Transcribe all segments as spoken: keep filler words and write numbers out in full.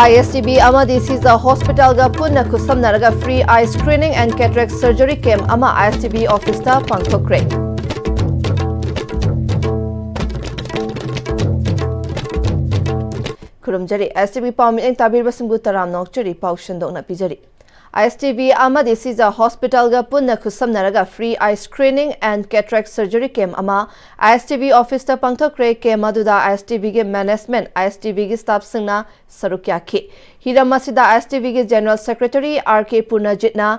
ꯑꯥꯏ ꯑꯦꯁ T V ꯑꯃꯗꯤ ꯁꯤꯖ ꯍꯣꯁꯄꯤꯇꯥꯜꯒ ꯄꯨꯟꯅ ꯈꯨꯠꯁꯝꯅꯔꯒ free eye screening and cataract surgery camp ꯑꯃ ꯑꯥꯏ ꯑꯦꯁ ꯇꯤ ꯚꯤ ꯑꯣꯐꯤꯁꯇ ꯄꯥꯡꯊꯣꯛꯈ꯭ꯔꯦ꯫ ꯈꯨꯔꯨꯝꯖꯔꯤ꯫ ꯑꯥꯏ ꯑꯦꯁ ꯇꯤ ꯚꯤ ꯄꯥꯎ ꯃꯤꯠꯌꯦꯡ ꯇꯥꯕꯤꯔꯤꯕꯁꯤꯡꯕꯨ ꯇꯔꯥꯝꯅ ꯑꯣꯛꯆꯔꯤ꯫ ꯄꯥꯎ ꯁꯟꯗꯣꯛꯅ ꯄꯤꯖꯔꯤ꯫ ꯑꯥꯏ ꯑꯦꯁ ꯇꯤ ꯚꯤ ꯑꯃꯗꯤ ꯁꯤꯖ ꯍꯣꯁꯄꯤꯇꯥꯜꯒ ꯄꯨꯟꯅ ꯈꯨꯠꯁꯝꯅꯔꯒ free eye screening and cataract surgery camp ꯑꯃ ꯑꯥꯏ ꯑꯦꯁ ꯇꯤ ꯚꯤ ꯑꯣꯐꯤꯁꯇ ꯄꯥꯡꯊꯣꯛꯈ꯭ꯔꯦ꯫ Camp ꯑꯗꯨꯗ ꯑꯥꯏ ꯑꯦꯁ ꯇꯤ ꯚꯤꯒꯤ management, ꯑꯥꯏ ꯑꯦꯁ ꯇꯤ ꯚꯤꯒꯤ staffꯁꯤꯡꯅ ꯁꯔꯨꯛ ꯌꯥꯈꯤ꯫ ꯍꯤꯔꯝ ꯑꯁꯤꯗ ꯑꯥꯏ ꯑꯦꯁ ꯇꯤ ꯚꯤꯒꯤ General Secretary ꯑꯥꯔ ꯀꯦ ꯄꯨꯔꯅꯖꯤꯠꯅ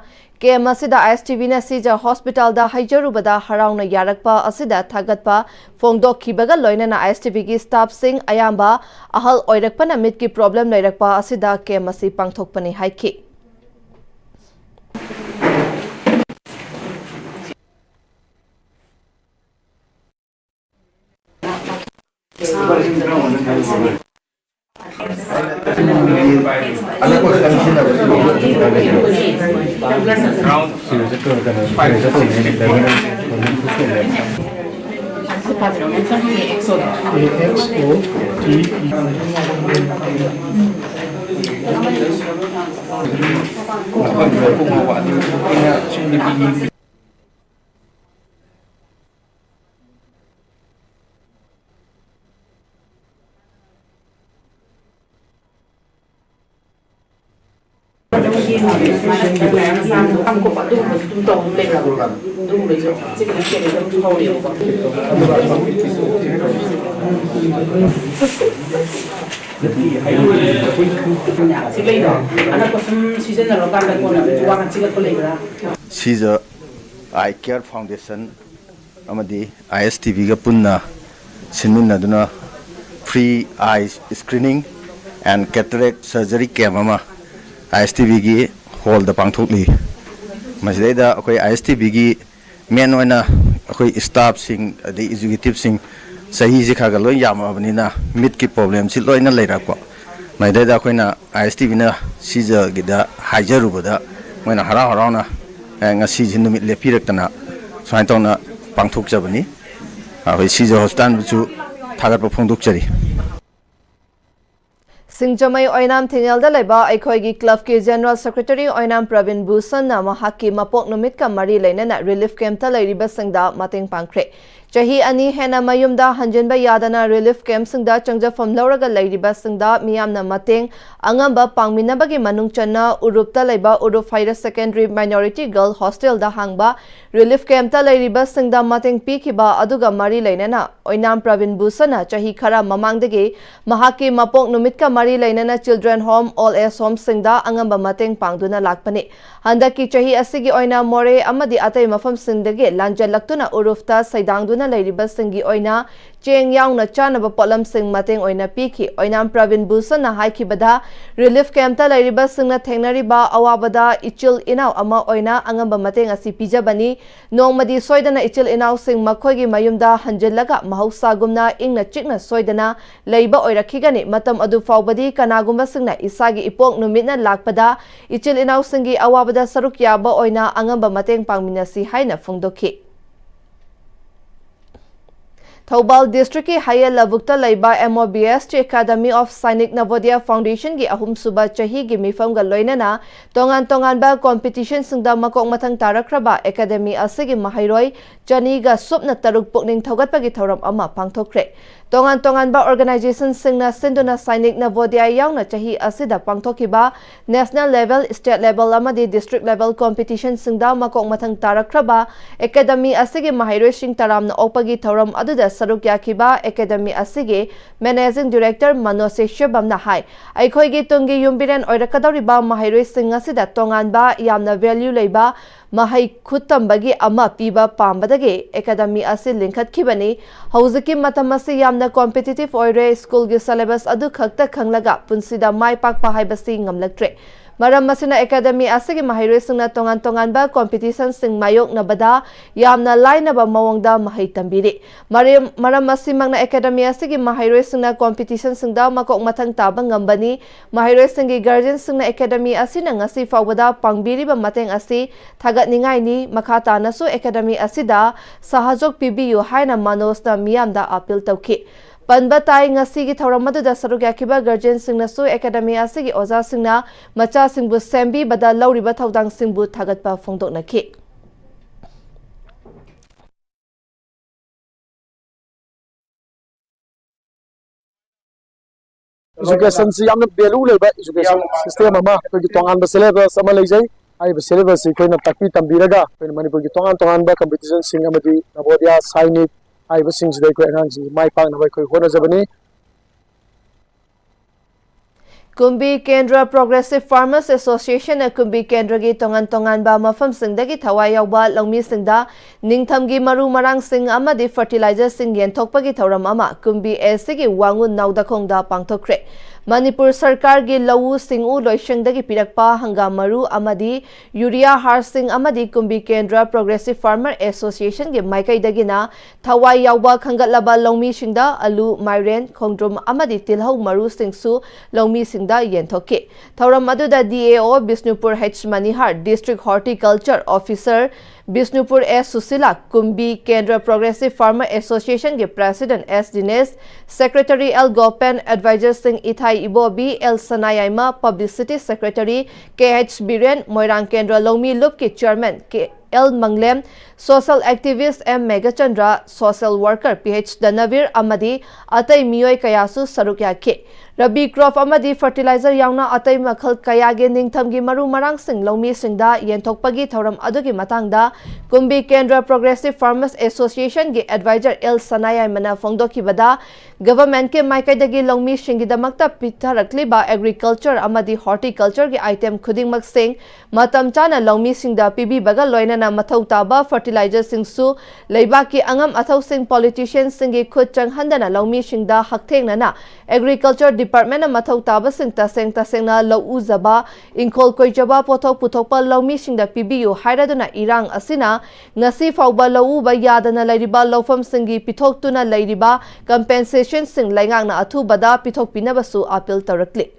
camp ꯑꯁꯤꯗ ꯑꯥꯏ ꯑꯦꯁ ꯇꯤ ꯚꯤꯅ ꯁꯤꯖ ꯍꯣꯁꯄꯤꯇꯥꯜꯗ ꯍꯩꯖꯔꯨꯕꯗ ꯍꯔꯥꯎꯅ ꯌꯥꯔꯛꯄ ꯑꯁꯤꯗ ꯊꯥꯒꯠꯄ ꯐꯣꯡꯗꯣꯛꯈꯤꯕꯒ ꯂꯣꯏꯅꯅ ꯑꯥꯏ ꯑꯦꯁ ꯇꯤ ꯚꯤꯒꯤ staffꯁꯤꯡ ꯑꯌꯥꯝꯕ ꯑꯍꯜ ꯑꯣꯏꯔꯛꯄꯅ ꯃꯤꯠꯀꯤ problem ꯂꯩꯔꯛꯄ ꯑꯁꯤꯗ camp ꯑꯁꯤ ꯄꯥꯡꯊꯣꯛꯄꯅꯤ ꯍꯥꯏꯈꯤ꯫ ꯁꯤ ꯂꯩꯗꯣ ꯑꯅꯛꯄ ꯁꯨꯝ ꯁꯤꯖꯤꯟꯅꯔꯀꯥꯟꯗ ꯀꯣꯟꯅ ꯋꯥ ꯆꯤꯜꯂꯛꯄ ꯂꯩꯕ꯭ꯔꯥ? ꯁꯤꯖ ꯑꯥꯏ ꯀꯤꯌꯔ ꯐꯥꯎꯟꯗꯦꯁꯟ ꯑꯃꯗꯤ ꯑꯥꯏ ꯑꯦꯁ ꯇꯤ ꯚꯤꯒ ꯄꯨꯟꯅ ꯁꯤꯟꯃꯤꯟꯅꯗꯨꯅ free eye screening and cataract surgery camp ꯑꯃ ꯑꯥꯏ ꯑꯦꯁ ꯇꯤ ꯚꯤꯒꯤ ꯍꯣꯜꯗ ꯄꯥꯡꯊꯣꯛꯂꯤ꯫ ꯃꯁꯤꯗꯩꯗ ꯑꯩꯈꯣꯏ ꯑꯥꯏ ꯑꯦꯁ ꯇꯤ ꯚꯤꯒꯤ main ꯑꯣꯏꯅ ꯑꯩꯈꯣꯏ staffꯁꯤꯡ ꯑꯗꯩ executiveꯁꯤꯡ ꯆꯍꯤꯁꯤ ꯈꯔ ꯈꯔ ꯂꯣꯏ ꯌꯥꯝꯃꯛꯑꯕꯅꯤꯅ ꯃꯤꯠꯀꯤ problemꯁꯤ ꯂꯣꯏꯅ ꯂꯩꯔꯛꯄ꯫ ꯃꯗꯩꯗ ꯑꯩꯈꯣꯏꯅ ꯑꯥꯏ ꯑꯦꯁ ꯇꯤ ꯚꯤꯅ ꯁꯤꯖꯒꯤꯗ ꯍꯥꯏꯖꯔꯨꯕꯗ ꯃꯣꯏꯅ ꯍꯔꯥꯎ ꯍꯔꯥꯎꯅ, ꯑꯦ, ꯉꯁꯤꯁꯤ ꯅꯨꯃꯤꯠ ꯂꯦꯞꯄꯤꯔꯛꯇꯅ ꯁꯨꯃꯥꯏꯅ ꯇꯧꯅ ꯄꯥꯡꯊꯣꯛꯆꯕꯅꯤ꯫ ꯑꯩꯈꯣꯏ ꯁꯤꯖ ꯍꯣꯁꯄꯤꯇꯥꯜꯕꯨꯁꯨ ꯊꯥꯒꯠꯄ ꯐꯣꯡꯗꯣꯛꯆꯔꯤ꯫ ꯁꯤꯡꯖꯃꯩ ꯑꯣꯏꯅꯥꯝ ꯊꯤꯡꯉꯦꯜꯗ ꯂꯩꯕ ꯑꯩꯈꯣꯏꯒꯤ clubꯀꯤ General Secretary ꯑꯣꯏꯅꯥꯝ ꯄ꯭ꯔꯕꯤꯟ ꯚꯨꯁꯟꯅ ꯃꯍꯥꯛꯀꯤ ꯃꯄꯣꯛ ꯅꯨꯃꯤꯠꯀ ꯃꯔꯤ ꯂꯩꯅꯅ relief campꯇ ꯂꯩꯔꯤꯕꯁꯤꯡꯗ ꯃꯇꯦꯡ ꯄꯥꯡꯈ꯭ꯔꯦ꯫ ꯆꯍꯤ ꯑꯅꯤ ꯍꯦꯟꯅ ꯃꯌꯨꯝꯗ ꯍꯟꯖꯤꯟꯕ ꯌꯥꯗꯅ relief campꯁꯤꯡꯗ ꯆꯪꯖꯐꯝ ꯂꯧꯔꯒ ꯂꯩꯔꯤꯕꯁꯤꯡꯗ ꯃꯤꯌꯥꯝꯅ ꯃꯇꯦꯡ ꯑꯉꯝꯕ ꯄꯥꯡꯃꯤꯟꯅꯕꯒꯤ ꯃꯅꯨꯡ ꯆꯟꯅ ꯎꯔꯨꯞꯇ ꯂꯩꯕ ꯎꯔꯨꯞ Higher Secondary Minority Girl Hostelꯗ ꯍꯥꯡꯕ relief campꯇ ꯂꯩꯔꯤꯕꯁꯤꯡꯗ ꯃꯇꯦꯡ ꯄꯤꯈꯤꯕ ꯑꯗꯨꯒ ꯃꯔꯤ ꯂꯩꯅꯅ ꯑꯣꯏꯅꯥꯝ ꯄ꯭ꯔꯕꯤꯟ ꯚꯨꯁꯟꯅ ꯆꯍꯤ ꯈꯔ ꯃꯃꯥꯡꯗꯒꯤ ꯃꯍꯥꯛꯀꯤ ꯃꯄꯣꯛ ꯅꯨꯃꯤꯠꯀ ꯃꯔꯤ ꯂꯩꯅꯅ children home, old age homeꯁꯤꯡꯗ ꯑꯉꯝꯕ ꯃꯇꯦꯡ ꯄꯥꯡꯗꯨꯅ ꯂꯥꯛꯄꯅꯤ꯫ ꯍꯟꯗꯛꯀꯤ ꯆꯍꯤ ꯑꯁꯤꯒꯤ ꯑꯣꯏꯅ ꯃꯣꯔꯦ ꯑꯃꯗꯤ ꯑꯇꯩ ꯃꯐꯝꯁꯤꯡꯗꯒꯤ ꯂꯥꯟꯖꯦꯜꯂꯛꯇꯨꯅ ꯎꯔꯨꯞꯇ ꯁꯩꯗꯥꯡꯗꯨꯅ ꯂꯩꯔꯤꯕꯁꯤꯡꯒꯤ ꯑꯣꯏꯅ ꯆꯦꯡ ꯌꯥꯎꯅ ꯆꯥꯅꯕ ꯄꯣꯠꯂꯝꯁꯤꯡ ꯃꯇꯦꯡ ꯑꯣꯏꯅ ꯄꯤꯈꯤ꯫ ꯑꯣꯏꯅꯥꯝ ꯄ꯭ꯔꯕꯤꯟ ꯚꯨꯁꯟꯅ ꯍꯥꯏꯈꯤꯕꯗ, relief campꯇ ꯂꯩꯔꯤꯕꯁꯤꯡꯅ ꯊꯦꯡꯅꯔꯤꯕ ꯑꯋꯥꯕꯗ ꯏꯆꯤꯜ ꯏꯅꯥꯎ ꯑꯃ ꯑꯣꯏꯅ ꯑꯉꯝꯕ ꯃꯇꯦꯡ ꯑꯁꯤ ꯄꯤꯖꯕꯅꯤ꯫ ꯅꯣꯡꯃꯗꯤ ꯁꯣꯏꯗꯅ ꯏꯆꯤꯜ ꯏꯅꯥꯎꯁꯤꯡ ꯃꯈꯣꯏꯒꯤ ꯃꯌꯨꯝꯗ ꯍꯟꯖꯤꯜꯂꯒ ꯃꯍꯧꯁꯥꯒꯨꯝꯅ ꯏꯪꯅ ꯆꯤꯛꯅ ꯁꯣꯏꯗꯅ ꯂꯩꯕ ꯑꯣꯏꯔꯛꯈꯤꯒꯅꯤ꯫ ꯃꯇꯝ ꯑꯗꯨ ꯐꯥꯎꯕꯗꯤ ꯀꯅꯥꯒꯨꯝꯕꯁꯤꯡꯅ ꯏꯁꯥꯒꯤ ꯏꯄꯣꯛ ꯅꯨꯃꯤꯠꯅ ꯂꯥꯛꯄꯗ ꯏꯆꯤꯜ ꯏꯅꯥꯎꯁꯤꯡꯒꯤ ꯑꯋꯥꯕꯗ ꯁꯔꯨꯛ ꯌꯥꯕ ꯑꯣꯏꯅ ꯑꯉꯝꯕ ꯃꯇꯦꯡ ꯄꯥꯡꯃꯤꯟꯅꯁꯤ ꯍꯥꯏꯅ ꯐꯣꯡꯗꯣꯛꯈꯤ꯫ ꯊꯧꯕꯥꯜ districtꯀꯤ ꯍꯌꯦꯜ ꯂꯧꯕꯨꯛꯇ ꯂꯩꯕ MOBST Academy of Sainik Navodaya Foundationꯒꯤ ꯑꯍꯨꯝꯁꯨꯕ ꯆꯍꯤꯒꯤ ꯃꯤꯐꯝꯒ ꯂꯣꯏꯅꯅ ꯇꯣꯉꯥꯟ ꯇꯣꯉꯥꯟꯕ competitionꯁꯤꯡꯗ ꯃꯀꯣꯛ ꯃꯊꯪ ꯇꯥꯔꯛꯈ꯭ꯔꯕ academy ꯑꯁꯤꯒꯤ ꯃꯍꯩꯔꯣꯏ ꯆꯅꯤꯒ ꯁꯨꯞꯅ ꯇꯔꯨꯛ ꯄꯨꯛꯅꯤꯡ ꯊꯧꯒꯠꯄꯒꯤ ꯊꯧꯔꯝ ꯑꯃ ꯄꯥꯡꯊꯣꯛꯈ꯭ꯔꯦ꯫ ꯇꯣꯉꯥꯟ ꯇꯣꯉꯥꯟꯕ organizationꯁꯤꯡꯅ ꯁꯤꯟꯗꯨꯅ Sainik Navodaya ꯌꯥꯎꯅ ꯆꯍꯤ ꯑꯁꯤꯗ ꯄꯥꯡꯊꯣꯛꯈꯤꯕ national level, state level ꯑꯃꯗꯤ district level competitionꯁꯤꯡꯗ ꯃꯀꯣꯛ ꯃꯊꯪ ꯇꯥꯔꯛꯈ꯭ꯔꯕ academy ꯑꯁꯤꯒꯤ ꯃꯍꯩꯔꯣꯏꯁꯤꯡ ꯇꯔꯥꯝꯅ ꯑꯣꯛꯄꯒꯤ ꯊꯧꯔꯝ ꯑꯗꯨꯗ ꯁꯔꯨꯛ ꯌꯥꯈꯤꯕ academy ꯑꯁꯤꯒꯤ managing director ꯃꯅꯣꯖ ꯁꯦꯁꯕꯝꯅ ꯍꯥꯏ, ꯑꯩꯈꯣꯏꯒꯤ ꯇꯨꯡꯒꯤ ꯌꯨꯝꯕꯤꯔꯦꯟ ꯑꯣꯏꯔꯛꯀꯗꯧꯔꯤꯕ ꯃꯍꯩꯔꯣꯏꯁꯤꯡ ꯑꯁꯤꯗ ꯇꯣꯉꯥꯟꯕ, ꯌꯥꯝꯅ value ꯂꯩꯕ ꯃꯍꯩ ꯈꯨꯠ ꯇꯝꯕꯒꯤ ꯑꯃ ꯄꯤꯕ ꯄꯥꯝꯕꯗꯒꯤ academy ꯑꯁꯤ ꯂꯤꯡꯈꯠꯈꯤꯕꯅꯤ꯫ ꯍꯧꯖꯤꯛꯀꯤ ꯃꯇꯝ ꯑꯁꯤ ꯌꯥꯝꯅ competitive ꯑꯣꯏꯔꯦ꯫ ꯁ꯭ꯀꯨꯜꯒꯤ syllabus ꯑꯗꯨ ꯈꯛꯇ ꯈꯪꯂꯒ ꯄꯨꯟꯁꯤꯗ ꯃꯥꯏ ꯄꯥꯛꯄ ꯍꯥꯏꯕꯁꯤ ꯉꯝꯂꯛꯇ꯭ꯔꯦ꯫ ꯃꯔꯝ ꯑꯁꯤꯅ academy ꯑꯁꯤꯒꯤ ꯃꯍꯩꯔꯣꯏꯁꯤꯡꯅ ꯇꯣꯉꯥꯟ ꯇꯣꯉꯥꯟꯕ competitionꯁꯤꯡ ꯃꯥꯌꯣꯛꯅꯕꯗ ꯌꯥꯝꯅ ꯂꯥꯏꯅꯕ ꯃꯑꯣꯡꯗ ꯃꯍꯩ ꯇꯝꯕꯤꯔꯤ꯫ ꯃꯔꯝ, ꯃꯔꯝ ꯑꯁꯤꯃꯛꯅ academy ꯑꯁꯤꯒꯤ ꯃꯍꯩꯔꯣꯏꯁꯤꯡꯅ competitionꯁꯤꯡꯗ ꯃꯀꯣꯛ ꯃꯊꯪ ꯇꯥꯕ ꯉꯝꯕꯅꯤ꯫ ꯃꯍꯩꯔꯣꯏꯁꯤꯡꯒꯤ guardianꯁꯤꯡꯅ academy ꯑꯁꯤꯅ ꯉꯁꯤ ꯐꯥꯎꯕꯗ ꯄꯥꯡꯕꯤꯔꯤꯕ ꯃꯇꯦꯡ ꯑꯁꯤ ꯊꯥꯒꯠꯅꯤꯡꯉꯥꯏꯅꯤ꯫ ꯃꯈꯥ ꯇꯥꯅꯁꯨ academy ꯑꯁꯤꯗ ꯁꯍꯖꯣꯛ ꯄꯤꯕꯤꯌꯨ ꯍꯥꯏꯅ ꯃꯅꯣꯖꯅ ꯃꯤꯌꯥꯝꯗ appeal ꯇꯧꯈꯤ꯫ ꯄꯟꯕ ꯇꯥꯏ꯫ ꯉꯁꯤꯒꯤ ꯊꯧꯔꯝ ꯑꯗꯨꯗ ꯁꯔꯨꯛ ꯌꯥꯈꯤꯕ ꯒꯥꯔꯖꯤꯌꯟꯁꯤꯡꯅꯁꯨ ꯑꯦꯀꯥꯗꯃꯤ ꯑꯁꯤꯒꯤ ꯑꯣꯖꯥꯁꯤꯡꯅ ꯃꯆꯥꯁꯤꯡꯕꯨ ꯁꯦꯝꯕꯤꯕꯗ ꯂꯧꯔꯤꯕ ꯊꯧꯗꯥꯡꯁꯤꯡꯕꯨ ꯊꯥꯒꯠꯄ ꯐꯣꯡꯗꯣꯛꯅꯈꯤ꯫ Educationꯁꯤ ꯌꯥꯝꯅ value ꯂꯩꯕ education system ꯑꯃ, ꯑꯩꯈꯣꯏꯒꯤ ꯇꯣꯉꯥꯟꯕ syllabus ꯑꯃ ꯂꯩꯖꯩ꯫ ꯍꯥꯏꯔꯤꯕ syllabusꯁꯤ ꯑꯩꯈꯣꯏꯅ ꯇꯥꯛꯄꯤ ꯇꯝꯕꯤꯔꯒ ꯑꯩꯈꯣꯏꯅ ꯃꯅꯤꯄꯨꯔꯒꯤ ꯇꯣꯉꯥꯟ ꯇꯣꯉꯥꯟꯕ competitionꯁꯤꯡ ꯑꯃꯗꯤ ꯅꯕꯣꯗꯤꯌꯥ, ꯁꯥꯏꯅꯤꯛ ꯍꯥꯏꯔꯤꯕꯁꯤꯡꯁꯤꯗ ꯑꯩꯈꯣꯏ ꯑꯉꯥꯡꯁꯤꯡꯁꯤ ꯃꯥꯏ ꯄꯥꯛꯅꯕ ꯑꯩꯈꯣꯏ ꯍꯣꯠꯅꯖꯕꯅꯤ꯫ ꯀꯨꯝꯕꯤ ꯀꯦꯟꯗ꯭ꯔ Progressive Farmers Associationꯅ ꯀꯨꯝꯕꯤ ꯀꯦꯟꯗ꯭ꯔꯒꯤ ꯇꯣꯉꯥꯟ ꯇꯣꯉꯥꯟꯕ ꯃꯐꯝꯁꯤꯡꯗꯒꯤ ꯊꯋꯥꯏ ꯌꯥꯎꯕ ꯂꯧꯃꯤꯁꯤꯡꯗ ꯅꯤꯡꯊꯝꯒꯤ ꯃꯔꯨ ꯃꯔꯥꯡꯁꯤꯡ ꯑꯃꯗꯤ fertilizerꯁꯤꯡ ꯌꯦꯟꯊꯣꯛꯄꯒꯤ ꯊꯧꯔꯝ ꯑꯃ ꯀꯨꯝꯕꯤ ꯑꯦꯁꯤꯒꯤ ꯋꯥꯉꯨ ꯅꯥꯎꯗꯈꯣꯡꯗ ꯄꯥꯡꯊꯣꯛꯈ꯭ꯔꯦ꯫ ꯃꯅꯤꯄꯨꯔ ꯁꯔꯀꯥꯔꯒꯤ ꯂꯧꯎ ꯁꯤꯡꯎ ꯂꯣꯏꯁꯪꯗꯒꯤ ꯄꯤꯔꯛꯄ ꯍꯪꯒꯥꯝ ꯃꯔꯨ ꯑꯃꯗꯤ ꯌꯨꯔꯤꯌꯥ ꯍꯥꯔꯁꯤꯡ ꯑꯃꯗꯤ ꯀꯨꯝꯕꯤ ꯀꯦꯟꯗ꯭ꯔ Progressive Farmer Associationꯒꯤ ꯃꯥꯏꯀꯩꯗꯒꯤꯅ ꯊꯋꯥꯏ ꯌꯥꯎꯕ ꯈꯟꯒꯠꯂꯕ ꯂꯧꯃꯤꯁꯤꯡꯗ ꯑꯂꯨ, ꯃꯥꯏꯔꯦꯟ, ꯈꯣꯡꯗ꯭ꯔꯨꯝ ꯑꯃꯗꯤ ꯇꯤꯜꯍꯧ ꯃꯔꯨꯁꯤꯡꯁꯨ ꯂꯧꯃꯤꯁꯤꯡꯗ ꯌꯦꯟꯊꯣꯛꯈꯤ꯫ ꯊꯧꯔꯝ ꯑꯗꯨꯗ D A O Bishnupur H ꯃꯅꯤꯍꯥꯔ, District Horticulture Officer Bishnupur S Sushila, ꯀꯨꯝꯕꯤ ꯀꯦꯟꯗ꯭ꯔ Progressive Farmer Associationꯒꯤ President S ꯗꯤꯅꯦꯁ, Secretary L ꯒꯣꯄꯦꯟ, Advisorꯁꯤꯡ ꯏꯊꯥꯏ ꯏꯕꯣꯕꯤ, L ꯁꯅꯥꯌꯥꯏꯃ, Publicity Secretary K H Biren, ꯃꯣꯏꯔꯥꯡ ꯀꯦꯟꯗ꯭ꯔ ꯂꯧꯃꯤ ꯂꯨꯞꯀꯤ Chairman K L ꯃꯪꯂꯦꯝ, social activist M Meghachandra, social worker P H ꯗꯅꯕꯤꯔ ꯑꯃꯗꯤ ꯑꯇꯩ ꯃꯤꯑꯣꯏ ꯀꯌꯥꯁꯨ ꯁꯔꯨꯛ ꯌꯥꯈꯤ꯫ Rabi crop ꯑꯃꯗꯤ fertilizer ꯌꯥꯎꯅ ꯑꯇꯩ ꯃꯈꯜ ꯀꯌꯥꯒꯤ ꯅꯤꯡꯊꯝꯒꯤ ꯃꯔꯨ ꯃꯔꯥꯡꯁꯤꯡ ꯂꯧꯃꯤꯁꯤꯡꯗ ꯌꯦꯟꯊꯣꯛꯄꯒꯤ ꯊꯧꯔꯝ ꯑꯗꯨꯒꯤ ꯃꯇꯥꯡꯗ ꯀꯨꯝꯕꯤ ꯀꯦꯟꯗ꯭ꯔ Progressive Farmers Associationꯒꯤ Advisor L ꯁꯅꯥꯌꯥꯏꯃꯅ ꯐꯣꯡꯗꯣꯛꯈꯤꯕꯗ, Governmentꯀꯤ ꯃꯥꯏꯀꯩꯗꯒꯤ ꯂꯧꯃꯤꯁꯤꯡꯒꯤꯗꯃꯛꯇ ꯄꯤꯊꯔꯛꯂꯤꯕ agriculture ꯑꯃꯗꯤ horticultureꯒꯤ item ꯈꯨꯗꯤꯡꯃꯛꯁꯤꯡ ꯃꯇꯝ ꯆꯥꯅ ꯂꯧꯃꯤꯁꯤꯡꯗ ꯄꯤꯕꯤꯕꯒ ꯂꯣꯏꯅꯅ ꯃꯊꯧ ꯇꯥꯕ fertilizerꯁꯤꯡꯁꯨ ꯂꯩꯕꯥꯛꯀꯤ ꯑꯉꯝ ꯑꯊꯧꯁꯤꯡ, politicianꯁꯤꯡꯒꯤ ꯈꯨꯠ ꯆꯪꯍꯟꯗꯅ ꯂꯧꯃꯤꯁꯤꯡꯗ ꯍꯛꯊꯦꯡꯅꯅ Agriculture Departmentꯅ ꯃꯊꯧ ꯇꯥꯕꯁꯤꯡ ꯇꯁꯦꯡ ꯇꯁꯦꯡꯅ ꯂꯧ ꯎꯖꯕ, ꯏꯪꯈꯣꯜ ꯀꯣꯏꯖꯕ, ꯄꯣꯠꯊꯣꯛ ꯄꯨꯊꯣꯛꯄ ꯂꯧꯃꯤꯁꯤꯡꯗ ꯄꯤꯕꯤꯌꯨ ꯍꯥꯏꯔꯗꯨꯅ ꯏꯔꯥꯡ ꯑꯁꯤꯅ ꯉꯁꯤ ꯐꯥꯎꯕ ꯂꯧ ꯎꯕ ꯌꯥꯗꯅ ꯂꯩꯔꯤꯕ ꯂꯧꯐꯝꯁꯤꯡꯒꯤ ꯄꯤꯊꯣꯛꯇꯨꯅ ꯂꯩꯔꯤꯕ compensationꯁꯤꯡ ꯂꯩꯉꯥꯛꯅ ꯑꯊꯨꯕꯗ ꯄꯤꯊꯣꯛꯄꯤꯅꯕꯁꯨ appeal ꯇꯧꯔꯛꯂꯤ꯫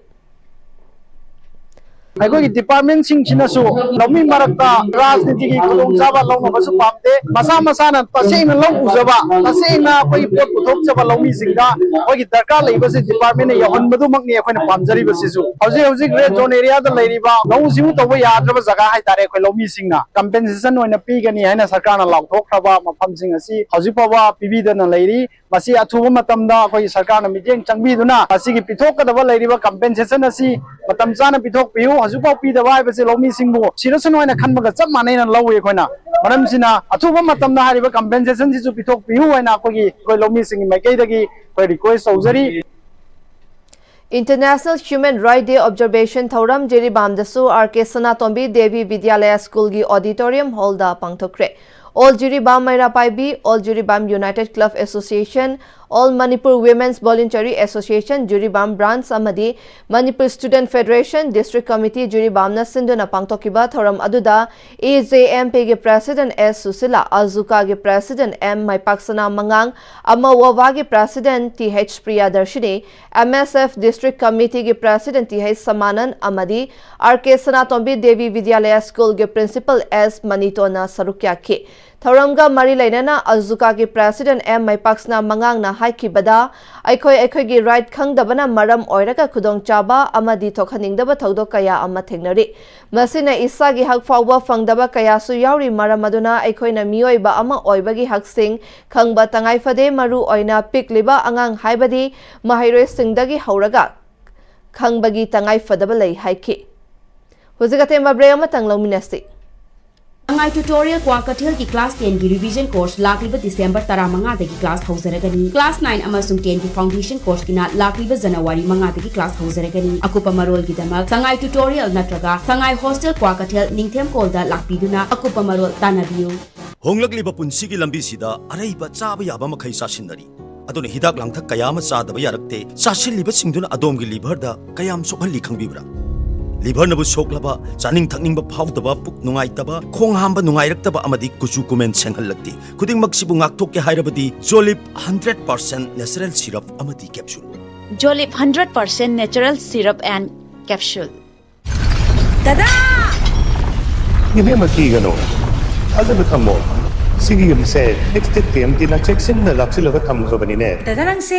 ꯑꯩꯈꯣꯏꯒꯤ ꯗꯤꯄꯥꯔꯠꯃꯦꯟꯁꯤꯡꯁꯤꯅꯁꯨ ꯂꯧꯃꯤ ꯃꯔꯛꯇ ꯔꯥꯖꯅꯤꯇꯤꯒꯤ ꯈꯨꯗꯣꯡꯆꯥꯕ ꯂꯧꯅꯕꯁꯨ ꯄꯥꯝꯗꯦ꯫ ꯃꯁꯥ ꯃꯁꯥꯅ ꯇꯁꯦꯡꯅ ꯂꯧ ꯎꯖꯕ, ꯇꯁꯦꯡꯅ ꯑꯩꯈꯣꯏꯒꯤ ꯄꯣꯠ ꯄꯨꯊꯣꯛꯆꯕ ꯂꯧꯃꯤꯁꯤꯡꯗ ꯑꯩꯈꯣꯏꯒꯤ ꯗꯔꯀꯥꯔ ꯂꯩꯕꯁꯤ ꯗꯤꯄꯥꯔꯠꯃꯦꯟꯅ ꯌꯧꯍꯟꯕꯗꯨꯃꯛꯅꯤ ꯑꯩꯈꯣꯏꯅ ꯄꯥꯝꯖꯔꯤꯕꯁꯤꯁꯨ꯫ ꯍꯧꯖꯤꯛ ꯍꯧꯖꯤꯛ ꯔꯦꯗ ꯖꯣꯟ ꯑꯦꯔꯤꯌꯥꯗ ꯂꯩꯔꯤꯕ ꯂꯧꯎ ꯁꯤꯡꯎ ꯇꯧꯕ ꯌꯥꯗ꯭ꯔꯕ ꯖꯒꯥ ꯍꯥꯏꯇꯥꯔꯦ, ꯑꯩꯈꯣꯏ ꯂꯧꯃꯤꯁꯤꯡꯅ ꯀꯝꯄꯦꯟꯁꯦꯁꯟ ꯑꯣꯏꯅ ꯄꯤꯒꯅꯤ ꯍꯥꯏꯅ ꯁꯔꯀꯥꯔꯅ ꯂꯥꯎꯊꯣꯛꯈ꯭ꯔꯕ ꯃꯐꯝꯁꯤꯡ ꯑꯁꯤ ꯍꯧꯖꯤꯛ ꯐꯥꯎꯕ ꯄꯤꯕꯤꯗꯅ ꯂꯩꯔꯤ꯫ ꯃꯁꯤ ꯑꯊꯨꯕ ꯃꯇꯝꯗ ꯑꯩꯈꯣꯏꯒꯤ ꯁꯔꯀꯥꯔꯅ ꯃꯤꯠꯌꯦꯡ ꯆꯪꯕꯤꯗꯨꯅ ꯃꯁꯤꯒꯤ ꯄꯤꯊꯣꯛꯀꯗꯕ ꯂꯩꯔꯤꯕ ꯀꯝꯄꯦꯟꯁꯦꯁꯟ ꯑꯁꯤ ꯃꯇꯝ ꯆꯥꯅ ꯄꯤꯊꯣꯛꯄꯤꯌꯨ꯫ ꯍꯧꯖꯤꯛꯐꯥꯎ ꯄꯤꯗꯕ ꯍꯥꯏꯕꯁꯤ ꯂꯧꯃꯤꯁꯤꯡꯕꯨ ꯁꯤꯔꯁꯅꯨ ꯍꯥꯏꯅ ꯈꯟꯕꯒ ꯆꯞ ꯃꯥꯟꯅꯩꯅ ꯂꯧꯏ ꯑꯩꯈꯣꯏꯅ꯫ ꯃꯔꯝꯁꯤꯅ ꯑꯊꯨꯕ ꯃꯇꯝꯗ ꯍꯥꯏꯔꯤꯕ ꯀꯝꯄꯦꯟꯁꯦꯁꯟꯁꯤꯁꯨ ꯄꯤꯊꯣꯛꯄꯤꯌꯨ ꯍꯥꯏꯅ ꯑꯩꯈꯣꯏꯒꯤ, ꯑꯩꯈꯣꯏ ꯂꯧꯃꯤꯁꯤꯡꯒꯤ ꯃꯥꯏꯀꯩꯗꯒꯤ ꯑꯩꯈꯣꯏ ꯔꯤꯀ꯭ꯋꯦꯁ ꯇꯧꯖꯔꯤ꯫ International Human Rights Day observation ꯊꯧꯔꯝ ꯖꯤꯔꯤꯕꯥꯝꯗꯁꯨ ꯑꯥꯔ ꯀꯦ ꯁꯅꯥꯇꯣꯝꯕꯤ ꯗꯦꯕꯤ ꯕꯤꯗ꯭ꯌꯥꯂꯌ ꯁ꯭ꯀꯨꯜꯒꯤ ꯑꯣꯗꯤꯇꯣꯔꯤꯌꯝ ꯍꯣꯜꯗ ꯄꯥꯡꯊꯣꯛꯈ꯭ꯔꯦ꯫ All Jiribam Meira Paibi, All Jiribam United Club Association, All Manipur Women's Voluntary Association, Jiribam Branch ꯑꯃꯗꯤ Manipur Student Federation, District Committee, Jiribamꯅ ꯁꯤꯟꯗꯨꯅ ꯄꯥꯡꯊꯣꯛꯈꯤꯕ ꯊꯧꯔꯝ ꯑꯗꯨꯗ ꯑꯦ ꯖꯦ ꯑꯦꯝ ꯄꯤꯒꯤ President S Sushila, ꯑꯖꯨꯀꯥꯒꯤ President ꯑꯦꯝ ꯃꯥꯏꯄꯥꯛꯁꯅꯥ ꯃꯉꯥꯡ, ꯑꯃꯋꯥꯒꯤ President ꯇꯤ ꯑꯩꯆ ꯄ꯭ꯔꯤꯌꯥꯗꯔꯁꯤꯅꯤ, ꯑꯦꯝ ꯑꯦꯁ ꯑꯦꯐ District Committeeꯒꯤ President ꯇꯤ ꯑꯩꯆ ꯁꯃꯥꯅꯟ ꯑꯃꯗꯤ ꯑꯥꯔ ꯀꯦ ꯁꯅꯥꯇꯣꯝꯕꯤ ꯗꯦꯕꯤ ꯕꯤꯗ꯭ꯌꯥꯂꯌ ꯁ꯭ꯀꯨꯜꯒꯤ Principal ꯑꯦꯁ ꯃꯅꯤꯇꯣꯟꯅ ꯁꯔꯨꯛ ꯌꯥꯈꯤ꯫ ꯊꯧꯔꯝꯒ ꯃꯔꯤ ꯂꯩꯅꯅ ꯑꯖꯨꯀꯥꯒꯤ President ꯑꯦꯝ ꯃꯥꯏꯄꯥꯛꯁꯅꯥ ꯃꯉꯥꯡꯅ ꯍꯥꯏꯈꯤꯕꯗ, ꯑꯩꯈꯣꯏ ꯑꯩꯈꯣꯏꯒꯤ right ꯈꯪꯗꯕꯅ ꯃꯔꯝ ꯑꯣꯏꯔꯒ ꯈꯨꯗꯣꯡꯆꯥꯕ ꯑꯃꯗꯤ ꯊꯣꯛꯍꯟꯅꯤꯡꯗꯕ ꯊꯧꯗꯣꯛ ꯀꯌꯥ ꯑꯃ ꯊꯦꯡꯅꯔꯤ꯫ ꯃꯁꯤꯅ ꯏꯁꯥꯒꯤ ꯍꯛ ꯐꯥꯎꯕ ꯐꯪꯗꯕ ꯀꯌꯥꯁꯨ ꯌꯥꯎꯔꯤ꯫ ꯃꯔꯝ ꯑꯗꯨꯅ ꯑꯩꯈꯣꯏꯅ ꯃꯤꯑꯣꯏꯕ ꯑꯃ ꯑꯣꯏꯕꯒꯤ ꯍꯛꯁꯤꯡ ꯈꯪꯕ ꯇꯉꯥꯏ ꯐꯗꯦ꯫ ꯃꯔꯨ ꯑꯣꯏꯅ ꯄꯤꯛꯂꯤꯕ ꯑꯉꯥꯡ ꯍꯥꯏꯕꯗꯤ ꯃꯍꯩꯔꯣꯏꯁꯤꯡꯗꯒꯤ ꯍꯧꯔꯒ ꯈꯪꯕꯒꯤ ꯇꯉꯥꯏ ꯐꯗꯕ ꯂꯩ ꯍꯥꯏꯈꯤ꯫ ꯍꯧꯖꯤꯛ ꯑꯇꯦꯟꯕ break ꯑꯃꯇꯪ ꯂꯧꯃꯤꯟꯅꯁꯤ꯫ ꯁꯉꯥꯏ Tutorial ꯀ꯭ꯋꯥꯀꯩꯊꯦꯜꯒꯤ class tenꯒꯤ revision course ꯂꯥꯛꯂꯤꯕ December ꯇꯔꯥꯃꯉꯥꯗꯒꯤ class ꯍꯧꯖꯔꯒꯅꯤ꯫ Class nine ꯑꯃꯁꯨꯡ tenꯒꯤ foundation courseꯀꯤꯅ ꯂꯥꯛꯂꯤꯕ January ꯃꯉꯥꯗꯒꯤ class ꯍꯧꯖꯔꯒꯅꯤ꯫ ꯑꯀꯨꯞꯄ ꯃꯔꯣꯜꯒꯤꯗꯃꯛ ꯁꯉꯥꯏ Tutorial ꯅꯠꯇ꯭ꯔꯒ ꯁꯉꯥꯏ Hostel ꯀ꯭ꯋꯥꯀꯩꯊꯦꯜ ꯅꯤꯡꯊꯦꯝꯀꯣꯜꯗ ꯂꯥꯛꯄꯤꯗꯨꯅ ꯑꯀꯨꯞꯄ ꯃꯔꯣꯜ ꯇꯥꯟꯅꯕꯤꯌꯨ꯫ ꯍꯣꯡꯂꯛꯂꯤꯕ ꯄꯨꯟꯁꯤꯒꯤ ꯂꯝꯕꯤꯁꯤꯗ ꯑꯔꯩꯕ ꯆꯥꯕ ꯌꯥꯕ ꯃꯈꯩ ꯆꯥꯁꯤꯟꯅꯔꯤ꯫ ꯑꯗꯨꯅ ꯍꯤꯗꯥꯛ ꯂꯥꯡꯊꯛ ꯀꯌꯥ ꯑꯃ ꯆꯥꯗꯕ ꯌꯥꯔꯛꯇꯦ꯫ ꯆꯥꯁꯤꯜꯂꯤꯕꯁꯤꯡꯗꯨꯅ ꯑꯗꯣꯝꯒꯤ liverꯗ ꯀꯌꯥꯝ ꯁꯣꯛꯍꯜꯂꯤ ꯈꯪꯕꯤꯕ꯭ꯔꯥ? Liverꯅꯕꯨ ꯁꯣꯛꯂꯕ, ꯆꯥꯅꯤꯡ ꯊꯛꯅꯤꯡꯕ ꯐꯥꯎꯗꯕ, ꯄꯨꯛ ꯅꯨꯡꯉꯥꯏꯇꯕ, ꯈꯣꯡ ꯍꯥꯝꯕ ꯅꯨꯡꯉꯥꯏꯔꯛꯇꯕ ꯑꯃꯗꯤ ꯀꯨꯆꯨ ꯀꯨꯃꯦꯟ ꯁꯦꯡꯍꯜꯂꯛꯇꯦ꯫ ꯈꯨꯗꯤꯡꯃꯛꯁꯤꯕꯨ ꯉꯥꯛꯊꯣꯛꯀꯦ ꯍꯥꯏꯔꯕꯗꯤ Jolib hundred percent natural syrup ꯑꯃꯗꯤ capsule꯫ Jolib hundred percent natural syrup and capsule. ꯗꯗꯥ! ꯏꯕꯦꯝꯃ, ꯀꯤꯒꯅꯨ, ꯊꯥꯖꯕ ꯊꯝꯃꯣ꯫ ꯁꯤꯒꯤ ꯌꯨꯝꯁꯦ ꯑꯦꯛꯁ ꯇꯦꯛ ꯇꯤ ꯑꯦꯝ ꯇꯤꯅ ꯆꯦꯛꯁꯤꯟꯅ ꯂꯥꯛꯁꯤꯜꯂꯒ ꯊꯝꯈ꯭ꯔꯕꯅꯤꯅꯦ꯫ ꯗꯗꯥ, ꯅꯪꯁꯦ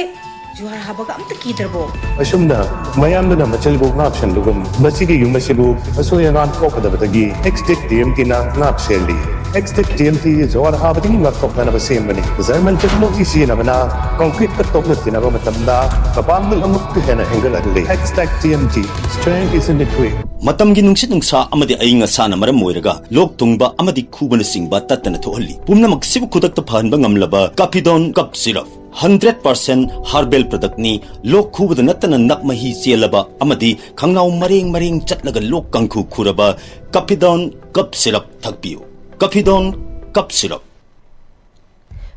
ꯖꯨꯍꯥꯔ ꯍꯥꯕꯒ ꯑꯝꯇ ꯀꯤꯗ꯭ꯔꯕꯣ? ꯑꯁꯨꯝꯅ ꯃꯌꯥꯝꯗꯨꯅ ꯃꯆꯜꯕꯨ ꯉꯥꯛ ꯁꯦꯟꯕꯒꯨꯝ, ꯃꯁꯤꯒꯤ ꯌꯨꯝ ꯑꯁꯤꯕꯨ ꯑꯁꯣꯏ ꯑꯉꯥꯝ ꯊꯣꯛꯀꯗꯕꯗꯒꯤ ꯑꯦꯛꯁ ꯇꯦꯛ ꯇꯤ ꯑꯦꯝ ꯇꯤꯅ ꯉꯥꯛ ꯁꯦꯜꯂꯤ꯫ X tech T M T ꯖꯨꯍꯥꯔ ꯍꯥꯕꯗꯒꯤ ꯉꯥꯛꯊꯣꯛꯅꯅꯕ ꯁꯦꯝꯕꯅꯤ꯫ ꯖꯔꯃꯟ ꯇꯦꯛꯅꯣꯂꯣꯖꯤ ꯁꯤꯖꯤꯟꯅꯕꯅ ꯀꯪꯀ꯭ꯔꯤꯠꯀ ꯇꯣꯛꯅ ꯇꯤꯟꯅꯕ ꯃꯇꯝꯗ ꯃꯄꯥꯡꯒꯜ ꯑꯃꯨꯛꯀ ꯍꯦꯟꯅ ꯍꯦꯟꯒꯠꯍꯜꯂꯤ꯫ X tech T M T, strength is in the grip꯫ ꯃꯇꯝꯒꯤ ꯅꯨꯡꯁꯤꯠ ꯅꯨꯡꯁꯥ ꯑꯃꯗꯤ ꯑꯏꯪ ꯑꯁꯥꯅ ꯃꯔꯝ ꯑꯣꯏꯔꯒ ꯂꯣꯛ ꯊꯨꯡꯕ ꯑꯃꯗꯤ ꯈꯨꯕꯅꯆꯤꯡꯕ ꯇꯠꯇꯅ ꯊꯣꯛꯍꯜꯂꯤ꯫ ꯄꯨꯝꯅꯃꯛꯁꯤꯕꯨ ꯈꯨꯗꯛꯇ ꯐꯍꯟꯕ ꯉꯝꯂꯕ ꯀꯥꯐꯤꯗꯣꯟ ꯀꯞ ꯁꯤꯔꯞ, ꯍꯟꯗ꯭ꯔꯦꯠ ꯄꯥꯔꯁꯦꯟ ꯍꯥꯔꯕꯦꯜ ꯄ꯭ꯔꯗꯛꯅꯤ꯫ ꯂꯣꯛ ꯈꯨꯕꯗ ꯅꯠꯇꯅ ꯅꯞ ꯃꯍꯤ ꯆꯦꯜꯂꯕ ꯑꯃꯗꯤ ꯈꯪꯅꯥꯎ ꯃꯔꯦꯡ ꯃꯔꯦꯡ ꯆꯠꯂꯒ ꯂꯣꯛ ꯀꯥꯡꯈꯨ ꯈꯨꯔꯕ ꯀꯥꯐꯤꯗꯣꯟ ꯀꯞ ꯁꯤꯔꯞ ꯊꯛꯄꯤꯌꯨ꯫ ꯀꯥꯐꯤꯗꯣꯟ ꯀꯞ ꯁꯤꯔꯞ꯫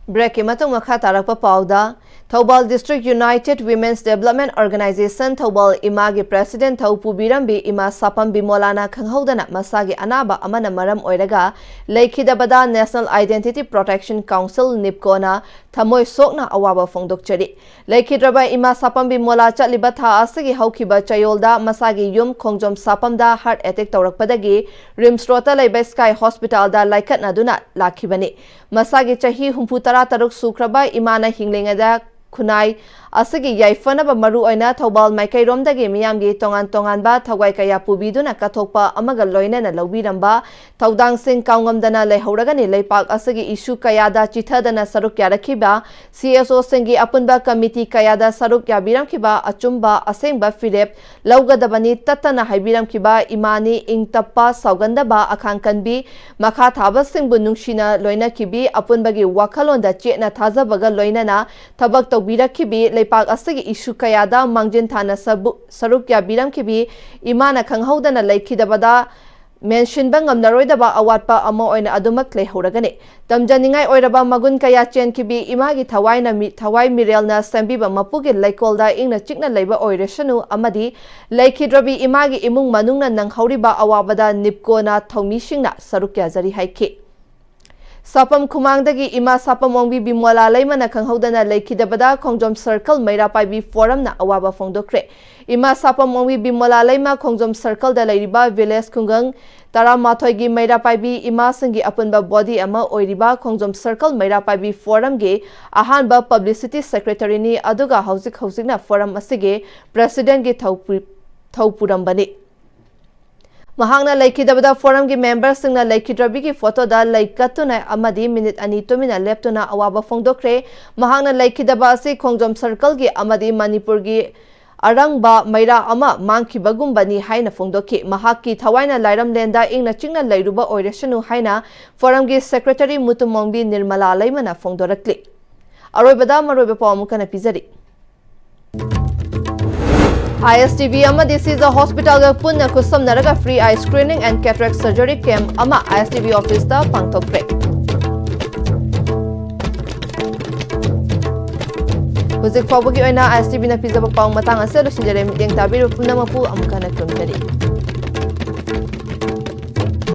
ꯕ꯭ꯔꯦꯛꯀꯤ ꯃꯇꯨꯡ ꯃꯈꯥ ꯇꯥꯔꯛꯄ ꯄꯥꯎꯗ, Thoubal District United Women's Development Organization Thoubal ꯏꯃꯥꯒꯤ President ꯊꯧ ꯄꯨꯕꯤꯔꯝꯕꯤ ꯏꯃꯥ ꯁꯥꯄꯝ ꯕꯤꯃꯣꯂꯥꯅ ꯈꯪꯍꯧꯗꯅ ꯃꯁꯥꯒꯤ ꯑꯅꯥꯕ ꯑꯃꯅ ꯃꯔꯝ ꯑꯣꯏꯔꯒ ꯂꯩꯈꯤꯗꯕꯗ National Identity Protection Council, ꯅꯤꯞꯀꯣꯅ ꯊꯃꯣꯏ ꯁꯣꯛꯅ ꯑꯋꯥꯕ ꯐꯣꯡꯗꯣꯛꯆꯔꯤ꯫ ꯂꯩꯈꯤꯗ꯭ꯔꯕ ꯏꯃꯥ ꯁꯥꯄꯝ ꯕꯤꯃꯣꯂꯥ ꯆꯠꯂꯤꯕ ꯊꯥ ꯑꯁꯤꯒꯤ ꯍꯧꯈꯤꯕ ꯆꯌꯣꯜꯗ ꯃꯁꯥꯒꯤ ꯌꯨꯝ ꯈꯣꯡꯖꯣꯝ ꯁꯥꯄꯝꯗ heart attack ꯇꯧꯔꯛꯄꯗꯒꯤ RIMS Roadꯇ ꯂꯩꯕ Sky Hospitalꯗ ꯂꯥꯏꯀꯠꯅꯗꯨꯅ ꯂꯥꯛꯈꯤꯕꯅꯤ꯫ ꯃꯁꯥꯒꯤ ꯆꯍꯤ ꯍꯨꯝꯐꯨ ꯇꯔꯥ ꯇꯔꯨꯛ ꯁꯨꯈ꯭ꯔꯕ ꯏꯃꯥꯅ ꯍꯤꯡꯂꯤꯉꯩꯗ ꯈꯨꯟꯅꯥꯏ ꯑꯁꯤꯒꯤ ꯌꯥꯏꯐꯅꯕ ꯃꯔꯨꯑꯣꯏꯅ ꯊꯧꯕꯥꯜ ꯃꯥꯏꯀꯩꯔꯣꯝꯗꯒꯤ ꯃꯤꯌꯥꯝꯒꯤ ꯇꯣꯉꯥꯟ ꯇꯣꯉꯥꯟꯕ ꯊꯋꯥꯏ ꯀꯌꯥ ꯄꯨꯕꯤꯗꯨꯅ ꯀꯠꯊꯣꯛꯄ ꯑꯃꯒ ꯂꯣꯏꯅꯅ ꯂꯧꯕꯤꯔꯝꯕ ꯊꯧꯗꯥꯡꯁꯤꯡ ꯀꯥꯎꯉꯝꯗꯅ ꯂꯩꯍꯧꯔꯒꯅꯤ꯫ ꯂꯩꯄꯥꯛ ꯑꯁꯤꯒꯤ issue ꯀꯌꯥꯗ ꯆꯤꯊꯗꯅ ꯁꯔꯨꯛ ꯌꯥꯔꯛꯈꯤꯕ CSOꯁꯤꯡꯒꯤ ꯑꯄꯨꯟꯕ committee ꯀꯌꯥꯗ ꯁꯔꯨꯛ ꯌꯥꯕꯤꯔꯝꯈꯤꯕ, ꯑꯆꯨꯝꯕ ꯑꯁꯦꯡꯕ ꯐꯤꯔꯦꯞ ꯂꯧꯒꯗꯕꯅꯤ ꯇꯠꯇꯅ ꯍꯥꯏꯕꯤꯔꯝꯈꯤꯕ ꯏꯃꯥꯅꯤ ꯏꯪ ꯇꯞꯄ, ꯁꯥꯎꯒꯟꯗꯕ, ꯑꯈꯥꯡ ꯀꯟꯕꯤ, ꯃꯈꯥ ꯊꯥꯕꯁꯤꯡꯕꯨ ꯅꯨꯡꯁꯤꯅ ꯂꯣꯏꯅꯈꯤꯕꯤ, ꯑꯄꯨꯟꯕꯒꯤ ꯋꯥꯈꯜꯂꯣꯟꯗ ꯆꯦꯠꯅ ꯊꯥꯖꯕꯒ ꯂꯣꯏꯅꯅ ꯊꯕꯛ ꯇꯧꯕꯤꯔꯛꯈꯤꯕꯤ, ꯂꯩꯄꯥꯛ ꯑꯁꯤꯒꯤ issue ꯀꯌꯥꯗ ꯃꯥꯡꯖꯤꯟ ꯊꯥꯅ ꯁꯕꯨ-, ꯁꯔꯨꯛ ꯌꯥꯕꯤꯔꯝꯈꯤꯕꯤ ꯏꯃꯥꯅ ꯈꯪꯍꯧꯗꯅ ꯂꯩꯈꯤꯗꯕꯗ ꯃꯦꯟꯁꯤꯟꯕ ꯉꯝꯂꯔꯣꯏꯗꯕ ꯑꯋꯥꯠꯄ ꯑꯃ ꯑꯣꯏꯅ ꯑꯗꯨꯃꯛ ꯂꯩꯍꯧꯔꯒꯅꯤ꯫ ꯇꯝꯖꯅꯤꯡꯉꯥꯏ ꯑꯣꯏꯔꯕ ꯃꯒꯨꯟ ꯀꯌꯥ ꯆꯦꯟꯈꯤꯕꯤ ꯏꯃꯥꯒꯤ ꯊꯋꯥꯏꯅ ꯃꯤ-, ꯊꯋꯥꯏ ꯃꯤꯔꯦꯜꯅ ꯁꯦꯝꯕꯤꯕ ꯃꯄꯨꯒꯤ ꯂꯩꯀꯣꯜꯗ ꯏꯪꯅ ꯆꯤꯛꯅ ꯂꯩꯕ ꯑꯣꯏꯔꯁꯅꯨ ꯑꯃꯗꯤ ꯂꯩꯈꯤꯗ꯭ꯔꯕꯤ ꯏꯃꯥꯒꯤ ꯏꯃꯨꯡ ꯃꯅꯨꯡꯅ ꯅꯪꯍꯧꯔꯤꯕ ꯑꯋꯥꯕꯗ ꯅꯤꯞꯀꯣꯅ ꯊꯧꯃꯤꯁꯤꯡꯅ ꯁꯔꯨꯛ ꯌꯥꯖꯔꯤ ꯍꯥꯏꯈꯤ꯫ ꯁꯥꯄꯝ ꯈꯨꯃꯥꯡꯗꯒꯤ ꯏꯃꯥ ꯁꯥꯄꯝ ꯑꯣꯡꯕꯤ ꯕꯤꯃꯣꯂꯥ ꯂꯩꯃꯅ ꯈꯪꯍꯧꯗꯅ ꯂꯩꯈꯤꯗꯕꯗ ꯈꯣꯡꯖꯣꯝ ꯁꯔꯀꯜ ꯃꯩꯔꯥ ꯄꯥꯏꯕꯤ ꯐꯣꯔꯝꯅ ꯑꯋꯥꯕ ꯐꯣꯡꯗꯣꯛꯈ꯭ꯔꯦ꯫ ꯏꯃꯥ ꯁꯥꯄꯝ ꯑꯣꯡꯕꯤ ꯕꯤꯃꯣꯂꯥ ꯂꯩꯃ ꯈꯣꯡꯖꯣꯝ ꯁꯔꯀꯜꯗ ꯂꯩꯔꯤꯕ ꯚꯤꯂꯦꯖ ꯈꯨꯡꯒꯪ ꯇꯔꯥꯃꯥꯊꯣꯏꯒꯤ ꯃꯩꯔꯥ ꯄꯥꯏꯕꯤ ꯏꯃꯥꯁꯤꯡꯒꯤ ꯑꯄꯨꯟꯕ ꯕꯣꯗꯤ ꯑꯃ ꯑꯣꯏꯔꯤꯕ ꯈꯣꯡꯖꯣꯝ ꯁꯔꯀꯜ ꯃꯩꯔꯥ ꯄꯥꯏꯕꯤ ꯐꯣꯔꯝꯒꯤ ꯑꯍꯥꯟꯕ ꯄꯕ꯭ꯂꯤꯁꯤꯇꯤ ꯁꯦꯀ꯭ꯔꯦꯇꯔꯤꯅꯤ, ꯑꯗꯨꯒ ꯍꯧꯖꯤꯛ ꯍꯧꯖꯤꯛꯅ ꯐꯣꯔꯝ ꯑꯁꯤꯒꯤ ꯄ꯭ꯔꯦꯁꯤꯗꯦꯟꯒꯤ ꯊꯧꯄꯨ-, ꯊꯧꯄꯨꯔꯝꯕꯅꯤ꯫ ꯃꯍꯥꯛꯅ ꯂꯩꯈꯤꯗꯕꯗ ꯐꯣꯔꯝꯒꯤ ꯃꯦꯝꯕꯔꯁꯤꯡꯅ ꯂꯩꯈꯤꯗ꯭ꯔꯕꯤꯒꯤ ꯐꯣꯇꯣꯗ ꯂꯩ ꯀꯠꯇꯨꯅ ꯑꯃꯗꯤ ꯃꯤꯅꯤꯠ ꯑꯅꯤ ꯇꯨꯃꯤꯟꯅ ꯂꯦꯞꯇꯨꯅ ꯑꯋꯥꯕ ꯐꯣꯡꯗꯣꯛꯈ꯭ꯔꯦ꯫ ꯃꯍꯥꯛꯅ ꯂꯩꯈꯤꯗꯕ ꯑꯁꯤ ꯈꯣꯡꯖꯣꯝ ꯁꯔꯀꯜꯒꯤ ꯑꯃꯗꯤ ꯃꯅꯤꯄꯨꯔꯒꯤ ꯑꯔꯪꯕ ꯃꯩꯔꯥ ꯑꯃ ꯃꯥꯡꯈꯤꯕꯒꯨꯝꯕꯅꯤ ꯍꯥꯏꯅ ꯐꯣꯡꯗꯣꯛꯈꯤ꯫ ꯃꯍꯥꯛꯀꯤ ꯊꯋꯥꯏꯅ ꯂꯥꯏꯔꯝꯂꯦꯟꯗ ꯏꯪꯅ ꯆꯤꯛꯅ ꯂꯩꯔꯨꯕ ꯑꯣꯏꯔꯁꯅꯨ ꯍꯥꯏꯅ ꯐꯣꯔꯝꯒꯤ ꯁꯦꯀ꯭ꯔꯦꯇꯔꯤ ꯃꯨꯇꯨꯃꯣꯡꯕꯤ ꯅꯤꯔꯃꯂꯥ ꯂꯩꯃꯅ ꯐꯣꯡꯗꯣꯔꯛꯂꯤ꯫ ꯑꯔꯣꯏꯕꯗ ꯃꯔꯨꯑꯣꯏꯕ ꯄꯥꯎ ꯑꯃꯨꯛ ꯍꯟꯅ ꯄꯤꯖꯔꯤ꯫ ꯑꯥꯏ ꯑꯦꯁ ꯇꯤ ꯚꯤ ꯑꯃꯗꯤ ꯁꯤꯖ ꯍꯣꯁꯄꯤꯇꯥꯜꯒ ꯄꯨꯟꯅ ꯈꯨꯠꯁꯝꯅꯔꯒ free eye screening and cataract surgery camp ꯑꯃ ꯑꯥꯏ ꯑꯦꯁ ꯇꯤ ꯚꯤ ꯑꯣꯐꯤꯁꯇ ꯄꯥꯡꯊꯣꯛꯈ꯭ꯔꯦ꯫ ꯍꯧꯖꯤꯛ ꯐꯥꯎꯕꯒꯤ ꯑꯣꯏꯅ ꯑꯥꯏ ꯑꯦꯁ ꯇꯤ ꯚꯤꯅ ꯄꯤꯖꯕ ꯄꯥꯎ ꯃꯇꯥꯡ ꯑꯁꯤꯗ ꯂꯣꯏꯁꯤꯟꯖꯔꯦ꯫ ꯃꯤꯠꯌꯦꯡ ꯇꯥꯕꯤꯔꯤꯕ ꯄꯨꯝꯅꯃꯛꯄꯨ ꯑꯃꯨꯛ ꯍꯟꯅ ꯈꯨꯔꯨꯝꯖꯔꯤ꯫